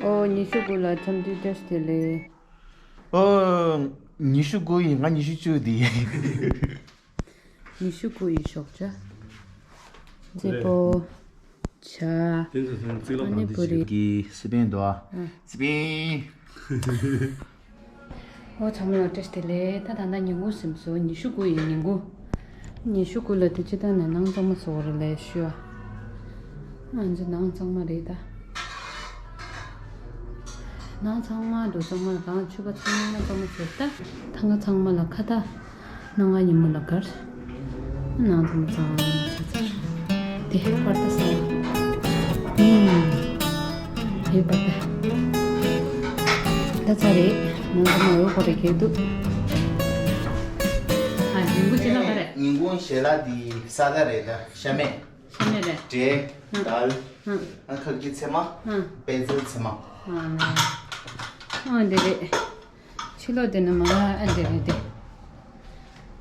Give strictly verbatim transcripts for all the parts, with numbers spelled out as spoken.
ཨོ། ཉི་ཤུ་དགུ་ལ་འཚམས་འདྲི་བཀྲ་ཤིས་བདེ་ལེགས། ཨོ། ཉི་ཤུ་དགུ་ཡིན། ང་ཉི་ཤུ་བཅུ་དེ། ཉི་ཤུ་དགུ་ཡི་ཞོགས་ཇ། རྩེ་པོ། ཇ། དེ་ཚོ་ཚོན་རྩིས་ལ་ཨ་ནི་གང་དེ་པུ་རི། ཞིག་གི་སི་པན་འདུག་ཨ། ཨ། སི་པན། ཨོ། ཚང་མ་ལ་བཀྲ་ཤིས་བདེ་ལེགས། ད་ད་ལྟ་ཉིན་གུང་ཟིན་སོང་། ཉི་ཤུ་དགུ་ཡི་ཉིན་གུང་། ཉི་ཤུ་དགུ་ལ་དེ་སྤྱི་བཏང་ནས་ནང་གཙང་མ་བཟོ་བ་རེད་ལས་ཞུ་ཨ། ང་ཚོ་ནང་གཙང་མ་རེད་ད། ནང་ཚང་མ་འགྲོ་ཚང་མ་རང་ཕྱུ་པ་ཚང་མ་གཙང་མ་བཟོ་ད། ཐང་ག་ཚང་མ་ལ་ཁ་ད། ནང་ང་ཉིན་མོ་ལ་གར། ནང་ཚང་མ་གཙང་མ་བྱས་ཚར། དེ་ཧེ་པར་ད་ས། ཨུམ། ཧེ་པར་ད། ད་ཚར་རེད། ནང་ཚང་མ་འོད་ཁོ་རེ་གས་འདུག་ཨ། ཉིན་གུང་ཅི་ལ་ག་རེད། ཉིན་གུང་ཞལ་ལག་འདི་ས་ལ་རེད་ད། ཤ་མེད། ཤ་མེད་རེད། འབྲས། ཨ། དལ། ཨ། ཨ། ཁ་གི་ཚེར་མ། ཨ། པད་ཚལ་ཚེར་མ། ཨ། ཨ། འདི་རེད། ཕྱི་ལོགས་དེ་ནི་མ་ཨ་འདི་རེད་དེ།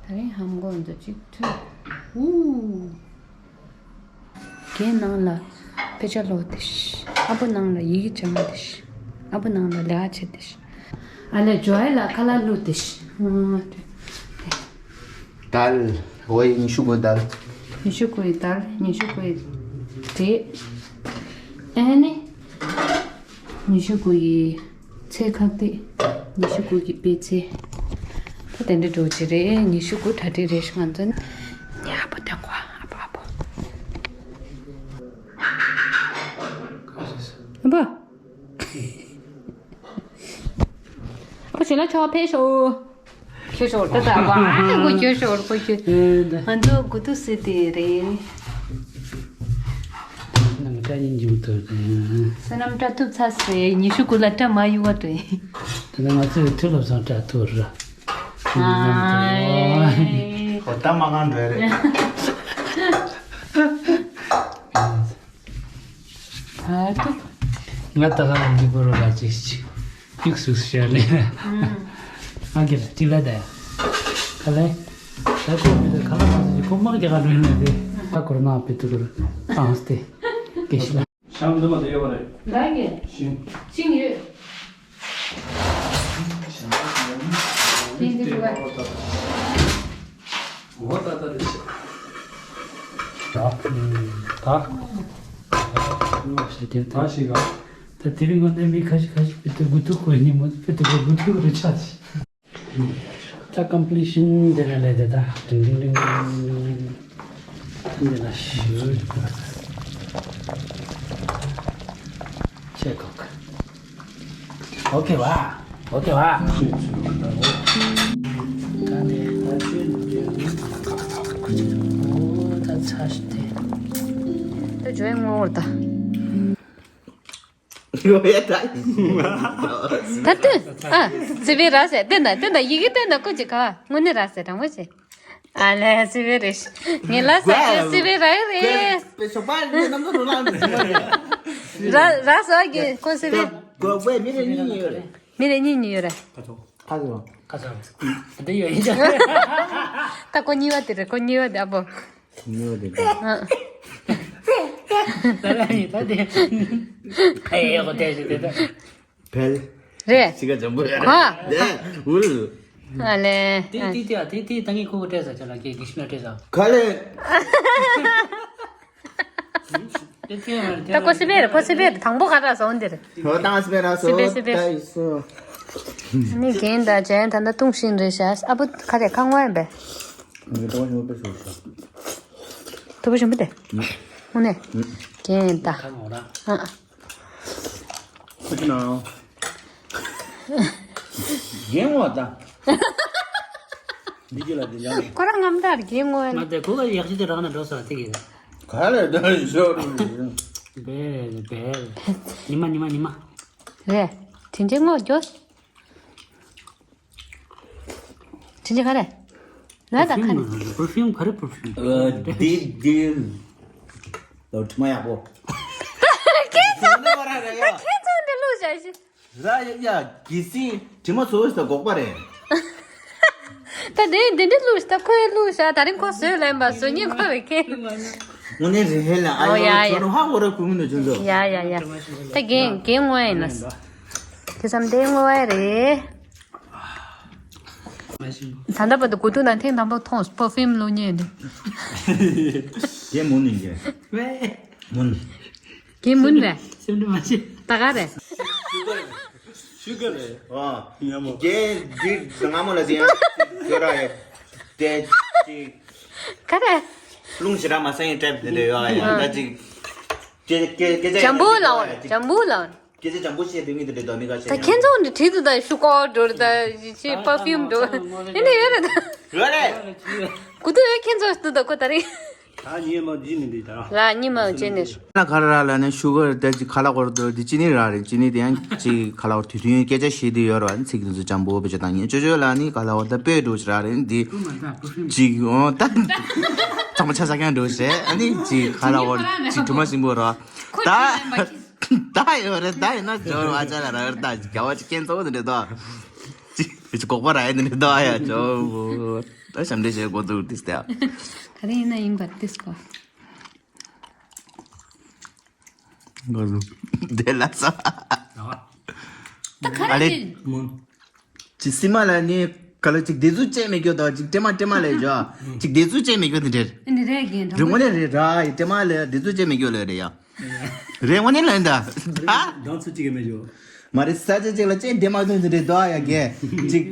ད་རིང་ཧམ་གོ་འདི་གཅིག་ཐུག་ཨུ། རྒན་ནང་ལ་དཔེ་ཆ་ཀློག་དེ་ཤི། ཨ་ཕོ་ནང་ལ་ཡི་གེ་སྦྱང་དེ་ཤི། ཨ་ཕོ་ནང་ལ་ལས་ཀ་བྱེད་དེ་ཤི། ཨ་ལས་ཇོ་ཨེ་ལ་ཁ་ལག་བླུགས་དེ་ཤི། ཨ། དལ། ཝེ། ཉི་ཤུ་དགུ་དལ། ཉི་ཤུ་དགུ་ཡི་དལ། ཉི་ཤུ་དགུ་ཡི་འབྲས། ཨེ་ནི། ཉི་ཤུ་དགུ་ཡི་ཚེ་ཁག་ཏི། ཉི་ཤུ་དགུ་གི་པེ་ཚེ། ད་དེ་འདྲ་འགྲོ་གི་རེད། ཉི་ཤུ་དགུ་གྲ་སྒྲིག་རེད་ཤག་ང་ཚོ་ནི། ཨ་ཕོ་དེ་ཁོ་ཨ་ཕོ་ཨ་ཕོ། ཨ་ཕོ། ཨ་ཕོ་ཞལ་ལག་མཆོད་པ་ཕེབས་ཤོག་ཁྱོད་ཤོར་ད་ད་བ་ཁོ་ཁྱོད་ཤོར་ཁོ་ཁྱོད། ཨེ་ད། ང་ཚོ་དགུ་ཐུག་སི་དེ་རེད། ནམ་ཀྲ་ཡིན་འཇུག་ཐུབ་དེ། ས་ནམ་ཀྲ་ཐུབ་ཚ་སེ་ཉི་ཤུ་དགུ་ལ་ཀྲ་མ་ཡུ་བ་རེད། དེ་ནས་ང་ཚོའི་མཐུ་སློབ་ཚང་ཀྲ་ཐུབ་ར། ཨ། ཨོ་ད་མ་གང་འགྲོ་རེད། ཨ་ཐུབ། ང་ད་ག་ལ་འདི་གོ་རོ་ལ་ཅིག་ཅིག་ཡིག་སུག་སུ་ཤར་ནས། ཨ་གེ་ལ་ཏི་ལ་ད་ཡ། ག་ལེ། ད་ཁོ་མི་ད་ག་ལ་མ་ཟེར་ཁོ་དམག་རྒྱག་ག་འགྲོ་ཡིན་ན་དེ། ད་གོ་རོ་ན་བི་ཏུ་གོ་རོ་ཨང་སྟེ། གེ་ཤི་ལ། ཤང་འདི་མ་དེ་ཡོད་པ་རེད། ད་གེ། ཤིང་། ཤིང་ཡོད། ཤིང་འདི་གོ་བ། འོ་ད་ད་རེད་ཤག་ད། ད་ཞིག་ག་ད་དེ་རིང་ངོ་ནས་མི་ཁ་ཤས་ཁ་ཤས་པི་ཏི་དགུ་ཐུག་གོ་ནི་མོ་པི་ཏི་གོ་དགུ་ཐུག་རུ་ཆགས་ཤིག་ད་ཀམ་པི་ལི་ཤན་དེ་ལ་ལས་དེ་ད་ཏིང་ཏིང་ཏིང་ཏིང་ཏིང་ཏིང་། འདི་ལ་ཞུ་ཆེ་གོ་ག་ཨོ་ཁེ་བ། ཨོ་ཁེ་བ། ད་ནི་ད་ཆུ་འདི་འདྲ་འདུག་ཨོ་ད་ཚ་ཞིག་དེ། ད་ཇོའི་ངོ་བོར་ད། ཡོ་ཡ་ད། ད་ལྟོས། ཨ། སི་པན་ར་ཟེར་ལྟོས་ན་ལྟོས་ན་ཡི་གེ་ལྟོས་ན་ཀོ་ཅི་ག་བ་དངོས་གནས་ར་ཟེར་དྲང་མོ་ཅི། ཨ་ལས་སི་པན་རེད། ངས་ལ་ཟ་གི་སི་པན་ར་རེད། པེ་ཤོག་པ་ནི་ནམ་ཟ་རུ་ལ་མི་ཟ་མ་རེད། ར་ར་ཟ་གི་ཁོ་སི་པན། གོ་ཝེ་མི་རེ་གཉིས་ཡོད་རེད། མི་རེ་གཉིས་གཉིས་ཡོད་རེད། ཁ་ཚོ། ཁ་ཚོ། ཁ་ཚོ། འདི་ཡོད་ཡིན་ཅང་། ད་ཁོ་གཉིས་པ་དེ་རེད་ཁོ་གཉིས་པ་དེ་ཨ་པོ། ཉོ་དེ་དེ། ད་ལ་ཡིན་ད་དེ། ཨེ་ཡོ་དེ་དེ་དེ། ཕལ། རེད། ཅི་ག་འཇམ་པོ་རེད། ཧ། དེ་འུལ། ཨ་ལེ། དེ་དེ་དེ་དེ་དེ་ད་ངས་ཁོ་གོ་སྤྲད་ས་ཆ་ལ་ཀེ་གི་ཤི་ན་སྤྲད་ས། ག་ལེ། དེ་དེ་མ་རེད་དེ། ད་ཁོ་སི་པན་རེད་ཁོ་སི་པན་རེད་དང་པོ་ག་ར་སོང་དེ་རེད། ཧོ་ད་ང་སི་པན་ར་སོ་སི་པན་སི་པན། ད་ཡིན་སོ། ནི་རྒན་དང་ཇན་ད་ལྟ་ལྟུང་བཞིན་རེད་ཤག་ཨ་བུ་ག་རེ་ཁ་ངོ་ཡིན་པས། ངས་ཏོག་ཉོ་པའི་སོ་ཤག་ཏོག་ཞིམ་པོ་དེ། ཨུ་ནེ། རྒན་ད། ཁ་ངོ་ར། ཨ། ཁོ་ཅི་ན། རྒན་ངོ་ད། འདི་ཅི་ལ་འདི་ལ། ཁོ་རང་ངམ་ད་རྒན་ངོ་ཡིན། ང་དེ་ཁོ་ག་ཡག་ཤི་དེ་རག་ན་འགྲོ་ས་དེ་གི། ག་ལེ་ད་ཞོར། བེ་བེ། ཉི་མ་ཉི་མ་ཉི་མ། རེད། དྲིན་ཆེན་ངོ་རྒྱོ། དྲིན་ཆེན་ག་རེ། ན་ད་ཁ་ནས། པར་ཕིའུམ་ག་རེ་པར་ཕིའུམ། ཨ། འདི་འདི། ལོ་དྲི་མ་ཡག་པོ། ཁྱེད་ཚོ་ཁྱེད་ཚོ་འདི་བླུགས་བཞག་ཤི། ར་ཡ་ཡ་གི་སི་དྲི་མ་བཟོ་བའི་ས་འགོག་པ་རེད། ད་དེ་འདི་འདྲ་བླུགས་ཤི་ད་ཁོས་བླུགས་ཤག་ད་རིང་ཁོ་བཟོས་ལེན་པ་བཟོ་ཉེས་ཁོ་བའི་ཁེ། དངོས་གནས་རེད་ཧེ་ལ། ཨ་ཨོ་ཡ་ཡ་ཡ། ཁྱོད་ཧ་གོ་ར་ཁུ་མི་འདུག་ཅུང་ཙམ། ཡ་ཡ་ཡ། ད་རྒན་རྒན་ངོ་ཡིན་ན། དེ་ཙམ་དེ་ངོ་ཡ་རེད། ད་ལྟ་བར་དུ་དགུ་ཐུག་དང་ཐེངས་དང་པོ་མཐོང་པར་ཕིའུམ་བླུགས་མཁན་དེ། རྒན་མུན་ནི་རྒན། མུན། རྒན་མུན་རེད། སེམས་ཁྲལ་མ་བྱེད། ད་ག་རེད། ཤུ་གར་རེད། ཤུ་གར་རེད། ཨ། ཉམས་མོ། རྒན་འདི་སྔ་མོ་ལ་དེ་ཡང་ཁྱོད་ར་ཡ། དེ་ཅིག་ག་རེ། རླུང་ཞེ་དྲག་མ་སེང་ཡིན་ཊའིབ་དེ་འདྲ་ཡོད་ཨ་ཡ། ཨ། ད་ཅིག་སྐད་སྐད་སྐད་ཆ་ཇམ་བུ་ལའོ་ཇམ་བུ་ལའོ། སྐད་ཆ་ཇམ་བུ་བཤད་དུས་མི་དེ་འདྲ་འདུག་མི་ག་བཤད། ད་ཁྱེད་ཚོ་འདི་བྲིས་འདུག་ད་ཤུ་གར་འགྲོ་རེད། ད་ཅི་པར་ཕིའུམ་འགྲོ་ཡིན་ནི་ཡོད་རེད་ད། ཡོད་རེད། གུ་དུ་ཡོད་ཁྱེད་ཚོ་འདུག་ད་ཁོ་ད་རེད། ད་ཉིན་མ་ཇི་ནི་འདི་ད། ལ་ཉི་མ་ཇི་ནི། ལ་ཁ་ར་ལ་ནི་ཤུ་གར་ད་ཅི་ཁ་ལག་གོར་དུ་འདི་ཅི་ནི་ར་རེད། ཅི་ནི་དེ་ཡང་ཅི་ཁ་ལག་གོར་དུས་དུས་སྐད་ཆ་བཤད་དུས་ཡོད་ར་ཚིག་དུ་ཇམ་བུ་བེ་ཅ་དང་ཉིན་ཅོ་ཅོ་ལ་ནི་ཁ་ལག་གོར་ད་པེ་འགྲོ་ཅི་ར་རེད་འདི། ཅི་འོ་ད་ཚང་མ་ཆ་ས་ཀྱང་འགྲོ་ཤེ་ཨ་ནི་ཅི་ཁ་ལག་གོར་ཅི་དུ་མ་སིམ་པོ་ར་ད། ད་ཡོད་རེད། ད་ཡིན་ན་ཇོ་བ་ཅ་ལ་ར་ད་རྒྱ་བ་ཅི་ཁྱེད་ཚོ་འདི་འདྲ་ད། ཅི་ཅི་གོག་པ་ར་ཡིན་འདི་འདྲ་ད་ཡ་ཇོ་བོ། ད་ཞབས་འདྲེན་བྱེད་དགོས་འདུག་ཏིས་ཏེ། ག་རེ་ཡིན་ན་ཡིན་པར་ཏིས་གོ། འགོ་ཟུག་དེ་ལ་ས། ད་ག་ཨ་རེ་རེ་ཅི། ཅི་སི་མ་ལ་ནི་ག་ལ་ཅིག་དེ་ཚོ་བཅད་མི་སྐྱོ་དང་ཅིག་ཀྲེ་མ་ཀྲེ་མ་ལས་ཇོ། ཅིག་དེ་ཚོ་བཅད་མི་སྐྱོ་དེ་འདྲེར། འདི་རེད་རྒན་རེད་ངོ་ནས་རེད་ར་ཀྲེ་མ་ལས་དེ་ཚོ་བཅད་མི་སྐྱོ་ལ་རེད་ཡ། རེད་ངོ་ནས་ལ་ཡིན་ད། ད་ཚོ་ཅིག་གི་མི་ཇོ། མ་རེད་ས་ཆ་ཅིག་ལ་ཅིག་འདྲེ་མ་ཐོན་དེ་འདྲེ་དོ་ཡ་གས་ཅིག་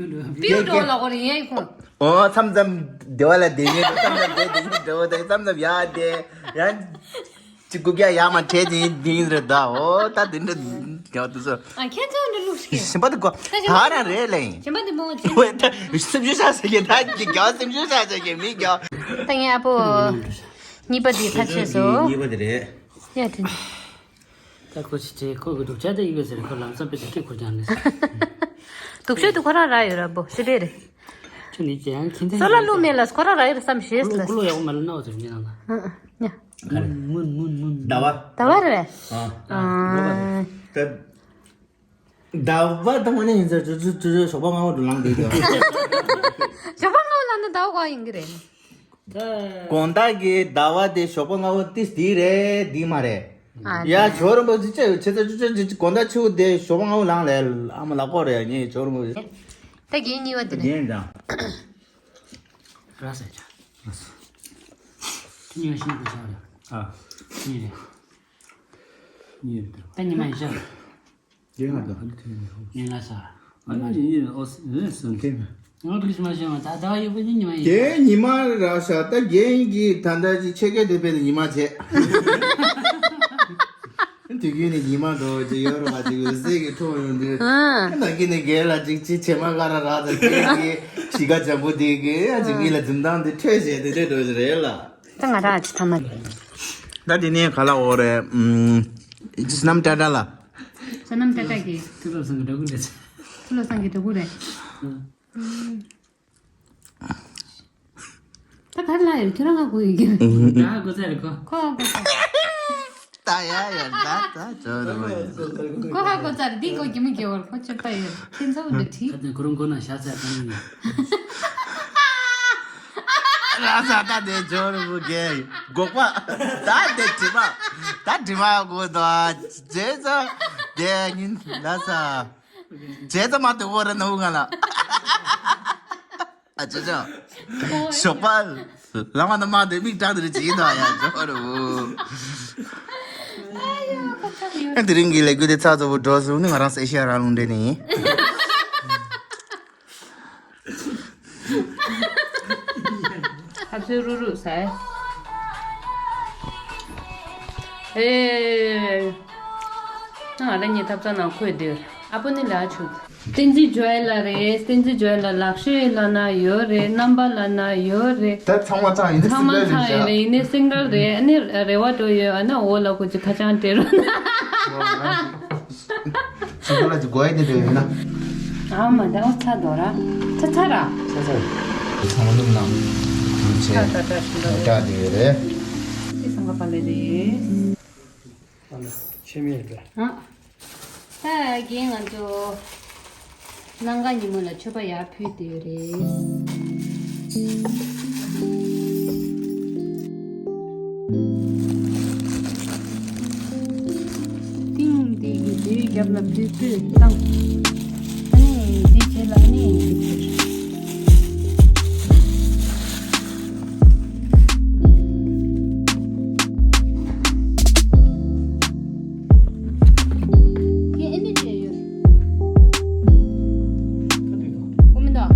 པིའུ་འགྲོ་ལ་གོ་རེད་ཡིན་ཁོ། ཨོ་མཚམས་མཚམས་བདེ་བ་ལ་བདེ་ཉེ་མཚམས་མཚམས་བདེ་བདེ་ཉེ་འགྲོ་དང་མཚམས་མཚམས་ཡ་བདེ་ཡ། ཅི་རྐུབ་བཀྱག་ཡར་མར་བྲད་ཅིང་དེང་རེད་ད། འོ་ད་དེ་འདྲ་རྒྱག་དུས་སོ། ཨ་ཁྱེད་ཚོ་འདྲ་ལུགས་ཤིག་ཞིམ་པ་དེ་གོ་ད་རང་རེད་ལེ། ཞིམ་པ་དེ་མོ་ཅི། འོ་ད་སེམས་ཤུགས་ཆག་ཟེར་གི་ད་ཀྱི་རྒྱག་སེམས་ཤུགས་ཆག་ཟེར་གི་མི་རྒྱག་ད་ངའི་ཨ་ཕོ་གཉིས་པ་དེ་ཕར་ཆེ་སོ། གཉིས་པ་དེ་རེད། ཡ་དེ། ད་ཁོ་ཅི་བྱེད་ཁོ་གི་སྡུག་ཅག་དེ་ཡིན་པས་ཟེར་ཁོ་ལམ་སང་དཔེ་ཆ་སྐད་ཁུར་ཀྱང་ནི། སྡུག་ཤོས་དེ་ཁོ་རང་རག་ཡོད་ར་བོ་སི་པེ་རེད། ཁྱོད་ནི་ཅི་ཡང་ཁྱིམ་མཚེས་སོ་ལ་ལུ་མེད་ལ་ཁོ་རང་རག་ཡོད་བསམ་ཤེས་ལ། ཀུ་ལོ་ཡག་པོ་མ་ལ་ནའོ་ཟེར་མི་ནང་ལ། ཨ་ཨ་ཉ། མུན་མུན་མུན། ཟླ་བ། ཟླ་བ་རེད། ཨ། ཨ། ད། ཟླ་བ་དང་ནི་ཡིན་ཟེར་ཅུ་ཅུ་ཅུ་ཅུ་ཞོགས་པ་སྔ་པོ་འགྲོ་ལངས་དེ་དེ། ཞོགས་པ་སྔ་པོ་ལངས་ན་ཟླ་བ་གང་ཡིན་གི་རེད། དགོང་དག་གི་ཟླ་བ་དེ་ཞོགས་པ་སྔ་པོ་ཏིས་དེ་རེད་དེ་མ་རེད། ཨ་ཡ་ཇོ་རིན་པོ་ཆེ་ཆེ་ཆེ་ཆེ་ཆེ་དགོང་དག་ཆུ་དེ་ཞོགས་པ་སྔ་པོ་ལངས་ལས་ཨ་མ་ལགས་པོ་རེད་ངས་ཇོ་རིན་པོ་ཆེ། ད་རྒན་གཉིས་པ་དེ་རེད། རྒན་དང་། ར་ས་ཆ། ར་ས། ཁྱི་གཉིས་ཤིང་གི་ཆ་རེད། ཨ། གཉིས་རེད། གཉིས་རེད། ད་ཉི་མ་ཡིན་ཤག་རྒན་ང་དང་ཧ་ལས་ཐོན་ཡོད། ངན་ལ་ས། ཨ་ནི་ཡིན་ཨོ་སི་ཨེ་སོན་ཐེ། ང་ཐུག་ཞིག་མ་ཤེས་མ་ད་ཟླ་བ་ཡོད་པ་ནི་ཉི་མ་ཡིན། དེ་ཉི་མ་ར་ཤག་ད་རྒན་གྱིས་ད་ལྟ་ཅི་ཆེ་གེ་དེ་པས་ཉི་མ་བྱས། དུས་རྒྱུན་ནས་ཉི་མ་འགྲོ་ཅིག་ཡོད་རེད་བ་ཅིག་འོད་ཟེར་གྱི་འཕྲོ་ཡོང་དུས། ཨ། ནང་གི་ནས་རྒན་ལ་ཅིག་ཅི་བྱེ་མ་ཀ་ར་ར་དང་རྒན་གྱིས་གཤིས་ཀ་འཇམ་པོ་དེ་གིས་ཡང་ཅིག་ངེད་ལ་འཛུམ་མདངས་དེ་འཕྲོད་བྱས་དེ་འདྲས་འགྲོ་ཞིག་རེད་ལ། ད་ང་རང་ཅི་ཐ་མ་རེད། ད་དེ་ནས་ག་ལ་འོ་རེད། ཨུམ། སོ་ནམ་ཏྲ་ཏྲ་ལ། སོ་ནམ་ཏྲ་ཏྲ་གི། ཐུགས་ལོ་བཟང་གི་འདྲ་པོ་རེད། ཐུགས་ལོ་བཟང་གི་འདྲ་པོ་རེད། ཨུམ། ད་ག་རེ་ལབ་ཡོད་ཁྱོད་རང་ང་གོ་ཡོད་ཀྱི། ད་གོ་ཚར་རེད་གོ། ཁོ་ཧ་གོ་ཚར། ད་ཡ་ཡ་ད་ད་ཅོ་རེད་མོ་ཡ། ཁོ་ཧ་གོ་ཚར་རེད། འདི་གོ་གི་མི་གི་བར་ཁོ་ཅོ་པ་ཡོད་ཁྱེད་ཚོ་འདི་བྲིས། ད་དེ་ཁོ་རང་གོ་ན་ཤ་ཚ་གང་ཡིན། ར་ས་ད་དེ་ཅོ་རེད་མོ་གེ་གོག་པ། ད་དེ་དྲི་མ་ད་དྲི་མ་གོ་ད་ཇེ་ཚ་དེ་ཉིན་ལ་ས། བྱས་ཙང་མ་དེ་འོ་ར་ནོ་ང་ལ། ཨ་ཅོ་ཅོ། ཞོགས་པ། ལ་མ་ན་མ་དེ་མིག་ཀྲང་དེ་རེ་ཅི་ཡིན་ད་ཡ་ཅོ་རུ། ཨ་དེ་རིང་གི་ལས་འགུལ་དེ་ཚགས་ཚུད་པོ་འགྲོ་སོང་ནི་ང་རང་ཨེ་ཤེ་ཡ་རང་ལུང་འདྲེན་ནི་ཡིན། ཧབ་སེ་རུ་རུ་ཟེར། ཨེ། ང་རང་གཉིས་ཐབ་ཚང་ནང་འཁོད་སྡོད། ཨ་ཕོ་ནི་ལ་ཆུག་བསྟན་འཛིན་ཇོ་ཨེལ་ལ་རེད། བསྟན་འཛིན་ཇོ་ཨེལ་ལ་ལག་ཤེས་ལ་ན་ཡོད་རེད། རྣམ་པ་ལ་ན་ཡོད་རེད། ད་ཚང་མ་ཚང་ཡིན་ན་ཚང་མ་སིང་གར་ཚང་རེད་ཡོད་རེད། ཤག་ཡིན་ནི་སིང་གར་རེད། ཨ་ནི་རེ་བ་འགྲོ་ཡོད། ཨ་ན་འོ་ལ་ཁུ་ཅི་ཁ་ཅང་སྤྲད་རོགས་གནང་། ཚིག་པ་ལ་ཅིག་གོ་ཡ་དེ་འདྲ་ཡོད་ན། ཨ་མ་ད་འོ་ཚ་དོ་ར། ཚ་ཚ་ར། ཚ་ཚ། ཚང་མ་ལུག་ནང་། ཚ་ཚ་ཚ་ཞིག་འདྲ་ཡོད་རེད། ཅི་སང་ག་པ་ལེ་རེད། ཨ་ན་ཆེ་མེད་པས། ཨ། ད་རྒན་ང་ཚོ། གནམ་གང་ཉིན་མོ་ལ་མཆོད་པ་ཡར་ཕུལ་དེ་རེད། རྒྱབ་ལ་བུད་བུད་བཏང་། ཨ་ནི་འདི་བྱས་ལ་ཨ་ནི། ཁྱེད་ཨེ་འདྲ་བྱས་ཡོད། ཁོ་མི་འདུག་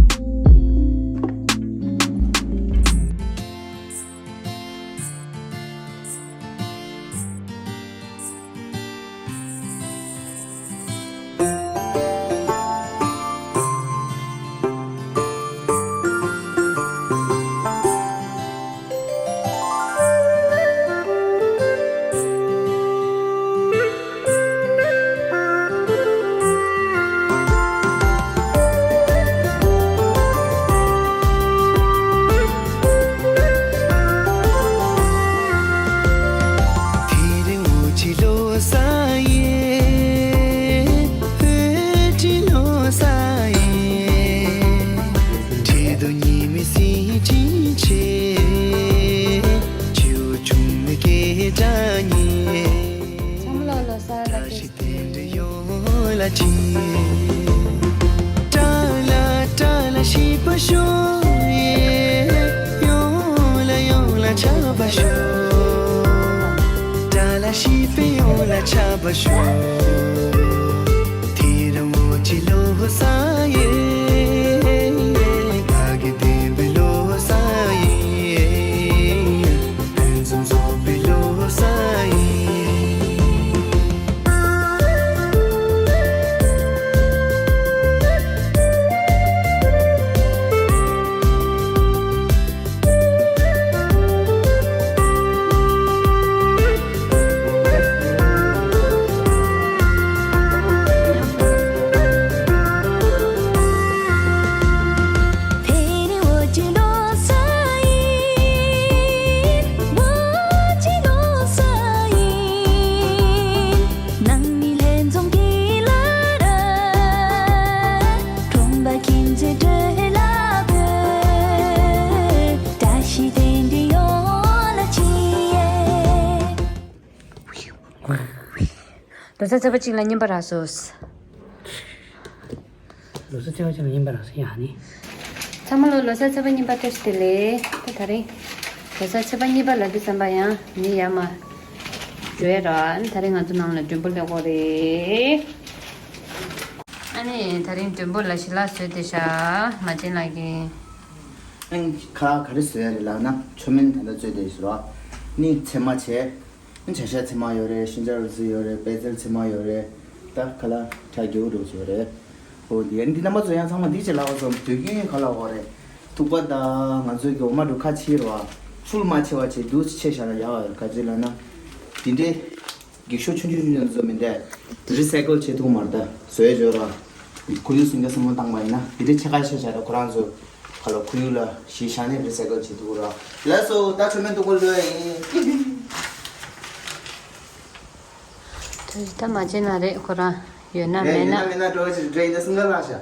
ཚང་མ་ལ་ལོ་གསར་ལ་ཏོག་ཙམ། ལོ་གསར་ཚེས་པ་གཅིག་ལ་རྔན་པ་རག་སོང་། ལོ་གསར་ཚེས་པ་གཅིག་ལ་རྔན་པ་རག་སོང་ཡ་ནི། ཚང་མ་ལོ་ལོ་གསར་ཚེས་པ་གཉིས་པ་བཀྲ་ཤིས་བདེ་ལེགས། ད་ད་རེས་ལོ་གསར་ཚེས་པ་གཉིས་པ་ལབ་དུས་ཙམ་པ་ཡང་མི་ཡར་མར་འགྲོ་ཡ་ར། ཨ་ནི་ད་རེས་ང་ཚོ་ནང་ལ་མགྲོན་པོ་སླེབས་ཀྱི་ཡོད་རེད། ཨ་ནི་ད་རེས་མགྲོན་པོ་ལ་ཞལ་ལག་བཟོས་བསྡད་ཤག་མ་བྱན་ལགས་ཀྱིས། ཨ་ནི་ཁ་ལག་ག་རེ་བཟོས་ཡ་རེད་ལབ་ན་མཆོད་མེ་ད་ལྟ་བཙོས་བསྡད་ཤག་ར། ནི་ཚལ་མ་བྱས། བྱ་ཤ་ཚལ་མ་ཡོད་རེད། ཤིང་ཅ་རུ་ཙི་ཡོད་རེད། པད་ཚལ་ཚལ་མ་ཡོད་རེད། ད་ཁ་ལག་ཁྲ་རྒྱུ་འགྲོ་ཚོད་རེད། ཨོ་འདི་ཡན་འདི་རྣམ་པ་ཚོ་ཡང་ཚང་མ་འདི་ཅི་ལབ་པ་ཙམ་དུས་རྒྱུན་ཁ་ལག་འོ་རེད། ཐུག་པ་དང་ང་ཚོའི་གི་འོ་མ་འགྲོ་ཁ་ཕྱིར་བ། ཕུལ་མ་ཆེ་བ་ཆེ་འདུག་ཆེ་བཞག་ན་ཡག་ཡོད་ག་ཅི་ལབ་ན། འདི་འདྲའི་འགྱིག་ཤོག་ཆུང་ཆུང་ཆུང་ཆུང་ཚོ་མི་འདྲ། རི་སའི་ཀལ་བྱེད་ཐུབ་མ་རེད་ད། བཟོས་བྱོས་ར། ཁོར་ཡུག་སྲུང་སྐྱོབ་བསམ་བློ་བཏང་པ་ཡིན་ན་འདི་འདྲའི་ཆེ་ཁ་ཆེ་བཞག་ད་ཁོ་རང་ཚོ། ཁ་ལོ་ཁོར་ཡུག་ལ་གཞི་བཞག་ནས་རི་སའི་ཀལ་བྱེད་ཐུབ་ར། ལགས་སོ། ད་མཆོད་མེ་སྟུག་པོ་ལོས་ཡིན། ད་མ་བྱས་ན་རེད། ཁོ་རང་ཡོད་ན་རེད། མེད་ན། ཡོད་ན་མེད་ན་འགྲོ་བ་ཅིག་འདྲ་ཡིན་ན་སེམས་ཁ་ལྷག་ཤག་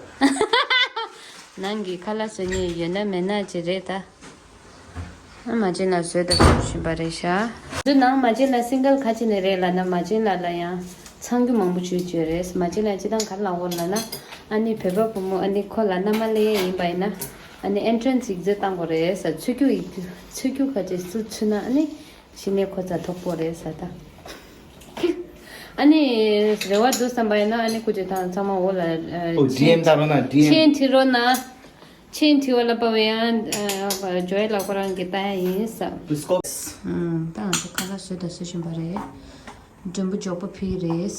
ནང་གི་ཁ་ལག་བཟོ་མཁན་ཡོད་ན་མེད་ན་ཅིག་རེད་ད། ཨ་མ་བྱས་ན་བཟོས་ད་བཟོ་བཞིན་པ་རེད་ཤག་དེ་ནང་མ་བྱས་ན་སིང་གལ་ཁ་ཅིག་ནས་རེད་ལབ་ན་མ་བྱས་ན་ལ་ཡང་། ཚང་རྒྱུ་མང་པོ་བྱོས་བྱོས་རེད། མ་བྱས་ན་སྤྱི་བཏང་ག་རེ་ལབ་དགོས་ལབ་ན། ཨ་ནི་བོད་པ་བུ་མོ་ཨ་ནི་ཁོ་ལ་མནའ་མ་སླེབས་ཡས་ཡིན་པ་ཡིན་ན། ཨ་ནི་ཨེན་ཊྲན་སི་ཡིག་ཚད་བཏང་དགོས་རེད་ཟེར། ཚུད་རྒྱུ་ཡིག་ཚུད་རྒྱུ་ག་ཅིག་སུ་ཚུད་ན་ཨ་ནི་གཞི་ནས་ཁོ་རྩ་ཐོབ་དགོས་རེད་ཟེར་ད། ཨ་ནི་རེ་བ་འདུག་བསམ་པ་ཡིན་ན་ཨ་ནི་སྐུ་མཁྱེན་ད་ཚང་མ་འོ་ལ། ཨོ་ཌི་ཨེམ་ལྟ་རོགས་གནང་ཌི་ཨེམ། མཆན་བྲིས་རོགས་གནང་། མཆན་བྲིས་པ་ལ་དཔའ་བའི་ཡང་ཇོ་ཡི་ལགས་ཁོ་རང་གིས་ལྟ་ཡ་ཡིན་ཟེར། ཨུམ། ད་ང་ཚོ་ཁ་ལག་བཟོས་དང་བཟོ་བཞིན་པ་རེད། མགྲོན་པོ་མགྱོགས་པོ་ཕེབས་རེད།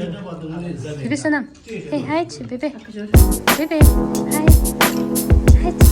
བེ་བེ་བསོད་ནམས། Hey, hi, བེ་བེ། བེ་བེ། Hi. Hi.